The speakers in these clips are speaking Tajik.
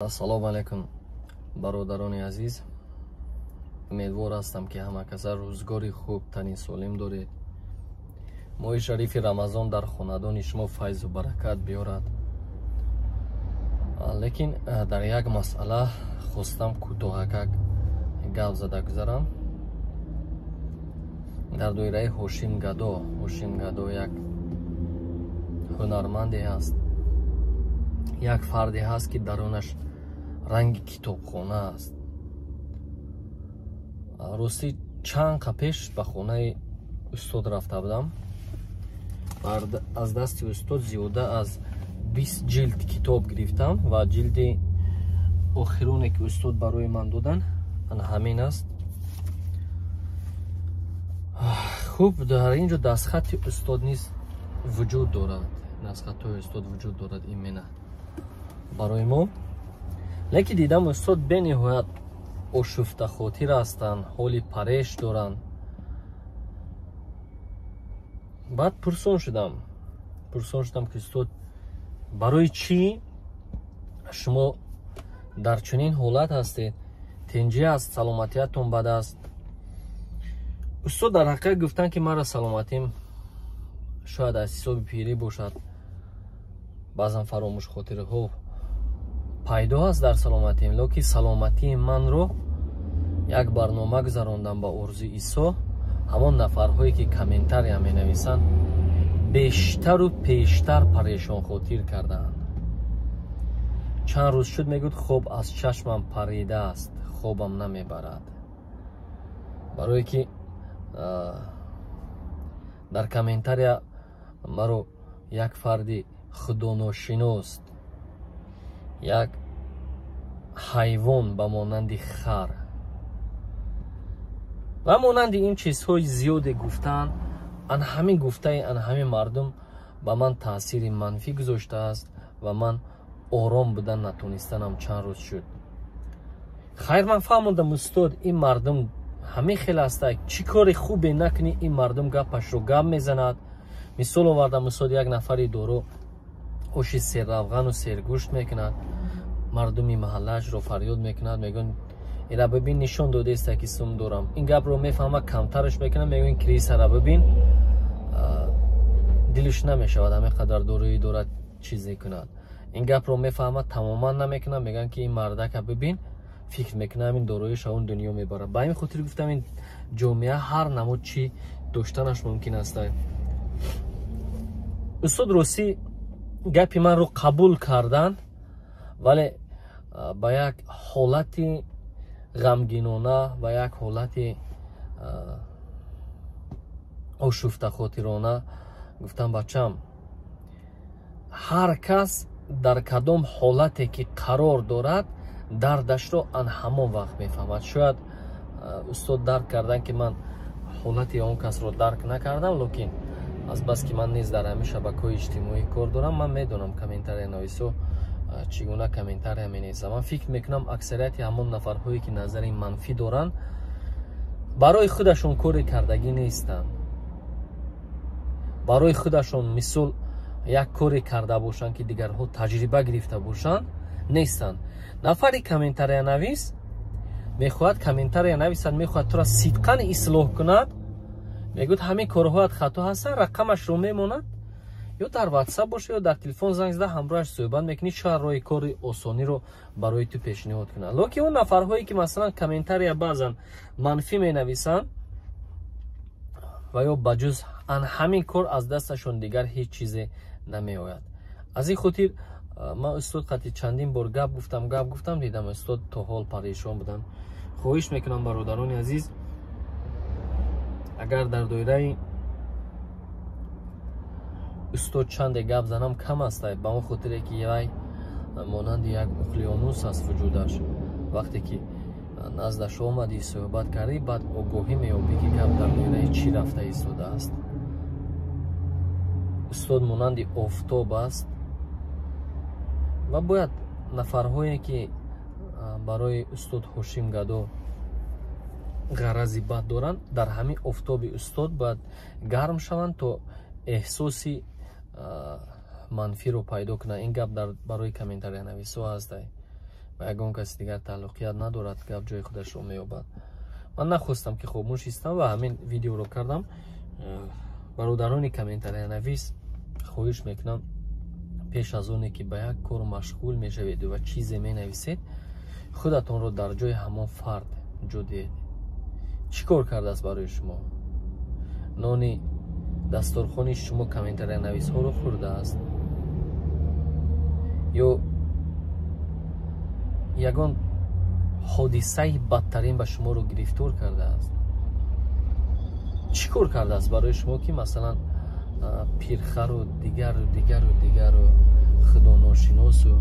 Ассалому алайкум, бародарони азиз. Умедвор ҳастам, ки ҳама каса рӯзгори хуб, тани солим доред. Моҳи шарифи Рамазон дар хонадони шумо файзу баракат биёрад. Лекин дар як масъала хостам кӯтоҳакак гап зада гузарам. Дар доираи Ҳошим Гадо. Ҳошим Гадо як ҳунарманде ҳаст, як фарде ҳаст, ки дарунаш ранги китобхона аст. Ростӣ, чанд қа пеш ба хонаи устод рафта будам. Аз дасти устод зиёда аз 20 ҷилд китоб гирифтам ва ҷилди охироне, ки устод барои ман додан, ана ҳамин аст. Хуб, дар ин ҷо дастхати устод низ вуҷуд дорад, дастхатҳои устод вуҷуд дорад именно барои мо. Лекин дидам, устод бениҳоят ошуфтахотир ҳастанд, ҳоли пареш доранд. Баъд пурсон шудам, ки устод, барои чӣ шумо дар чунин ҳолат ҳастед? Тинҷӣ аст? Саломатиятон бад аст? Устод дар ҳақиқат гуфтанд, ки мара саломатим шояд аз ҳисоби пирӣ бошад, баъзан фаромӯшхотириҳо пайдо аст дар саломатиам, лекин саломатии манро як барнома гузарондам ба Орзуи Исо. Ҳамон нафарҳое, ки комментария менависанд, бештару пештар парешонхотир кардаанд. Чанд рӯз шуд, мегӯд, хоб аз чашмам паридааст, хобам намебарад, барое ки дар комментария маро як фарди худоношинос, як ҳайвон ба монанди хар ва монанди ин чизҳои зиёде гуфтаанд. Ан ҳамин гуфтаи ан ҳамин мардум ба ман таъсири манфӣ гузоштааст ва ман ором будан натонистанам чанд рӯз шуд. Хайр, ман фаҳмондам, устод, ин мардум ҳамин хел аста, чӣ кори хубе накунӣ, ин мардум гапашро гап мезанад. Мисол овардам, устод, як нафари доро оши серравғану сергӯшт мекунад, мардуми маҳаллаашро фарёд мекунад, мегӯянд: «Ира бибин, нишон додеста, ки сум дорам». Ин гапро мефаҳма, камтараш мекунад, мегӯянд: «Крисара бибин». Дилаш намешавад, ҳамин қадар дороӣ дорад, чизе кунад. Ин гапро мефаҳмад, тамоман намекунад, мегӯянд, ки ин мардака бибин, фикр мекунад, ҳамин дороиша он дунё мебарад. Ба ҳамин хотир гуфтам, ин ҷомеа ҳар намуд чӣ доштанаш мумкин аст. Устод ростӣ гапи манро қабул карданд, вале ба як ҳолати ғамгинона, ба як ҳолати ошуфтахотирона гуфтам: «Бачам, ҳар кас дар кадом ҳолате ки қарор дорад, дардашро ан ҳамон вақт мефаҳмад». Шояд устод дарк карданд, ки ман ҳолати он касро дарк накардам, лекин азбаски ман низ дар ҳамин шабакаҳои иҷтимоӣ кор дорам, ман медонам, комментария нависо чӣ гуна комментария менависам. Ман фикр мекунам, аксарияти ҳамон нафарҳое, ки назари манфӣ доранд, барои худашон коре кардагӣ нестанд. Барои худашон мисол як коре карда бошанд, ки дигарҳо таҷриба гирифта бошанд, нестанд. Нафари комментариянавис мехоҳад комментария нависад, мехоҳад тура сидқан ислоҳ кунад, мегӯяд: «Ҳамин корҳоят хато ҳастанд». Рақамашро мемонад, ё дар Ватсап боша, ё дар телефон занг зада, ҳамроҳаш суҳбат мекунӣ, шояд роҳи кори осониро барои ту пешниҳод кунад. Лекин он нафарҳое, ки масалан комментария баъзан манфӣ менависанд ва ё ба ҷуз ан ҳамин кор аз дасташон дигар ҳеҷ чизе намеояд. Аз ин хотир ман устод қати чандин бор гап гуфтам, гап гуфтам, дидам, устод то ҳол парешон буданд. Хоҳиш мекунам, бародарони азиз, агар дар доираи устод чанде гап занам, кам аст, ба он хотире ки вай монанди як уқлионус аст вуҷудаш. Вақте ки наздаш омадӣ, суҳбат кардӣ, баъд огоҳӣ меёбӣ, ки гап дар доираи чӣ рафта истодааст. Устод монанди офтоб аст ва бояд нафарҳое, ки барои устод Ҳошим Гадо ғарази бад доранд, дар ҳамин офтоби устод бояд гарм шаванд, то эҳсоси манфиро пайдо кунанд. Ин гап барои комментариянависо ҳаст. Ба ягон каси дигар тааллуқият надорад, гап ҷои худашро меёбад. Ман нахостам ки хомӯш истам ва ҳамин видеоро кардам. Бародарони комментариянавис, хоҳиш мекунам, пеш аз оне ки ба як кор машғул мешавед ва чизе менависед, худатонро дар ҷои ҳамон фард ҷо диҳед. Чӣ кор кардааст барои шумо? Нони дасторхони шумо комментариянависҳоро хӯрдааст ё ягон ҳодисаи бадтарин ба шуморо гирифтор кардааст? Чӣ кор кардааст барои шумо ки масалан пирхару дигару дигару дигару худоношиносу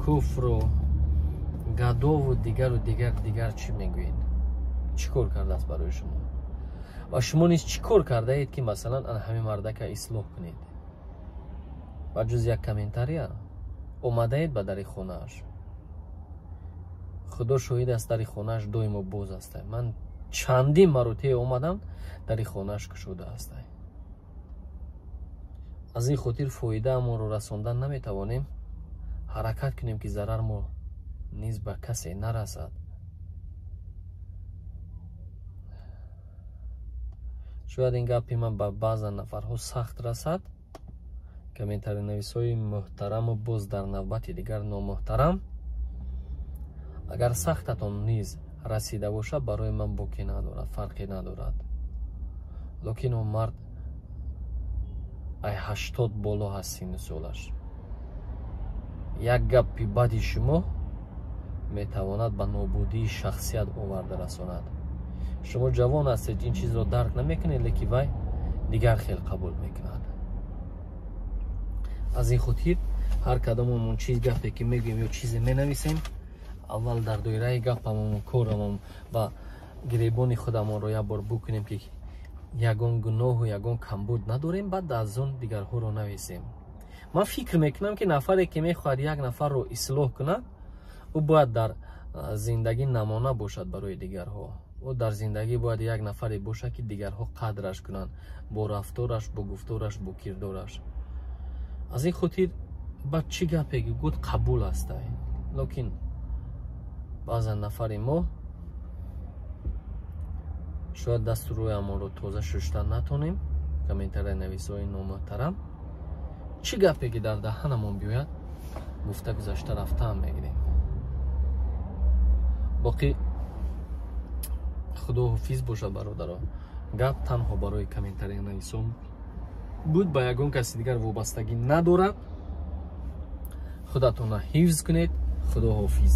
куфру гадову дигару дигар дигар чӣ мегӯед? Чӣ кор кардааст барои шумо? Ва шумо низ чӣ кор кардаед ки масалан ана ҳамин мардака ислоҳ кунед? Ба ҷуз як комментария омадаед ба дари хонааш. Худо шоҳид аст, дари хонааш доимо боз аст. Ман чандин маротиба омадам, дари хонааш кушода аст. Аз ин хотир фоидаамонро расондан наметавонем. Ҳаракат кунем ки зарар мо низ ба касе нарасад. Шояд ин гапи ман ба баъзан нафарҳо сахт расад. Комментаринависҳои муҳтараму боз дар навбати дигар номуҳтарам, агар сахтатон низ расида бошад, барои ман боке надорад, фарқе надорад. Лекин он мард ай 80 боло ҳаст синну солаш. Як гапи бади шумо метавонад ба нобудии шахсият оварда расонад. Шумо ҷавон ҳастед, ин чизро дарк намекунед, лекин вай дигар хел қабул мекунад. Аз ин хотир ҳар кадомамон чиз гапе ки мегӯем ё чизе менависем, аввал дар доираи гапамон, корамон ва гиребони худамонро як бор букунем ки ягон гуноҳу ягон камбуд надорем, баъд аз он дигарҳоро нависем. Ман фикр мекунам ки нафаре ки мехоҳад як нафарро ислоҳ кунад, ӯ бояд дар зиндагӣ намона бошад барои дигарҳо. Ӯ дар зиндагӣ бояд як нафаре бошад ки дигарҳо қадраш кунанд бо рафтораш, бо гуфтораш, бо кирдораш. Аз ин хотир ба чӣ гапе ки гуфт қабул ҳастай. Лекин баъзан нафари мо шояд дасту рӯямонро тоза шуштан натонем. Комментариянависҳои номуҳтарам, чӣ гапе ки дар даҳанамон биёяд, гуфта гузашта рафтаам мегирем. Боқӣ худоҳофиз бошад, бародаро. Гап танҳо барои комментариянависон буд, ба ягон каси дигар вобастагӣ надорад. Худатонро ҳифз кунед. Худоҳофиз.